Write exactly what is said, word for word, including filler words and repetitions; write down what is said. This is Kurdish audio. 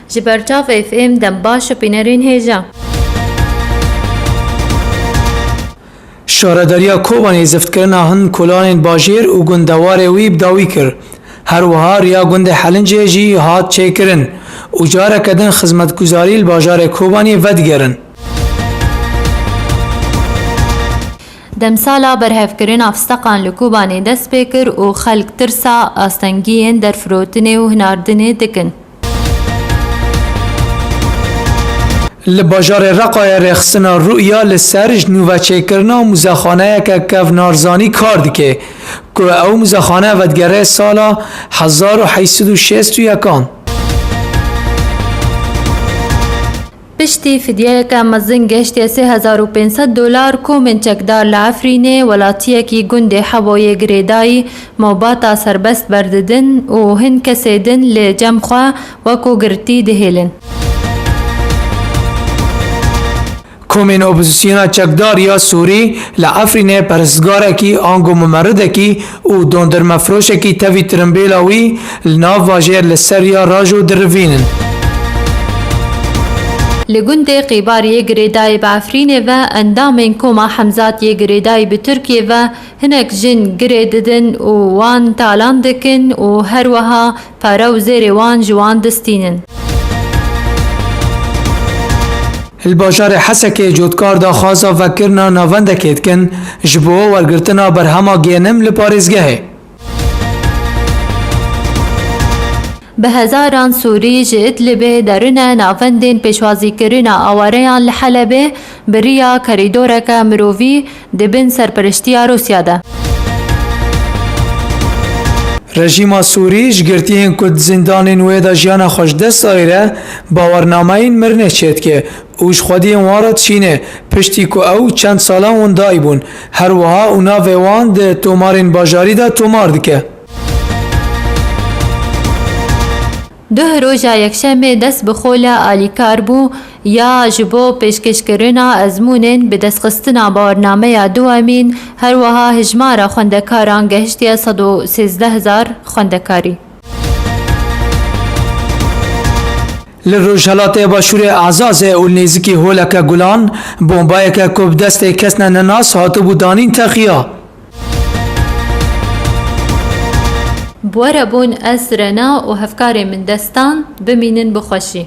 Ji ber Çav F M dem baş û bînerên hêja. Şaredariya Kobanê ziftkirina hin kolanên bajêr û gundewarê wî bi dawî kir. Her wiha riya gundê Helincê jî hat çêkirin û careke din xizmetguzarî li bajarê Kobanê vedigerin. Demsala berhevkirina fisteqan li Kobanê dest pê kir û xelk tirsa astengiyên derfirotinê û hinardinê dikin. Li bajarê Reqayê rêxistina Ru'ya li ser ji nûveçêkirina muzexaneyeke kevnarzanî kar dike, ku ew muzexane vedigere sala hezar û heyt sed û şêst û yekan. Piştî fidyeyeke mezin gehiştiye sê hezar û pênc sed dolar, komên çekdar li Efrînê, welatiyekî gundê Hebo yê girêdayî, mobata serbest berdidin û hin kesê din li cem xwe wekû girtî dihêlin. Komên opozisyona çekdar ya Sûrî li Efrînê perestgarekî ango mumeridekî û dondirmefiroşekî tevî tirimbêla wî li nav bajêr li ser ya rajo dirivînin. Li gundê Qîbar yê girêdayî bi Efrînê ve endamên Koma Hemzat yê girêdayî bi Tirkiyê ve hinek jin girê didin û wan talan dikin û her wiha pare û zêrê wan ji wan distînin. Li bajarê Hesekê cotkar daxwaza vekirina navendekê dikin ji bo wergirtina berhema genim li parêzgehê. Bi hezaran Sûrî ji Idlibê derine navendên pêşwazîkirina awareyan li Helebê bi riya kerîdoreke mirovî di bin serpereştiya Rûsya de. Rejîma Sûrî ji girtiyên ku di zindanên wê de jiyana xwe ji dest dayî re bawernameyên mirinê çêdike û ji xwediyên wan re dişîne, piştî ku ew çend salan windayî bûn. Her wiha û navê wan di tomarên bajarî de tomar dike. Duh roja Yekşemê dest bi xole alîkar bû ya ji bo pêşkêşkirina ezmûnên bi destxistina bawernameya duwemîn, her wiha hijmara xwendekaran gehiştiye sed û sêzdeh hezar xwendekarî. Li rojhelatê başûrê Ezazê û li nêzikî holeke Gulan, bombayeke ku bi destê kesne nenas hatibû danîn texiya. Bi we re bûn ez Rena û hevkarê min Destan, bimînin bi xweşî.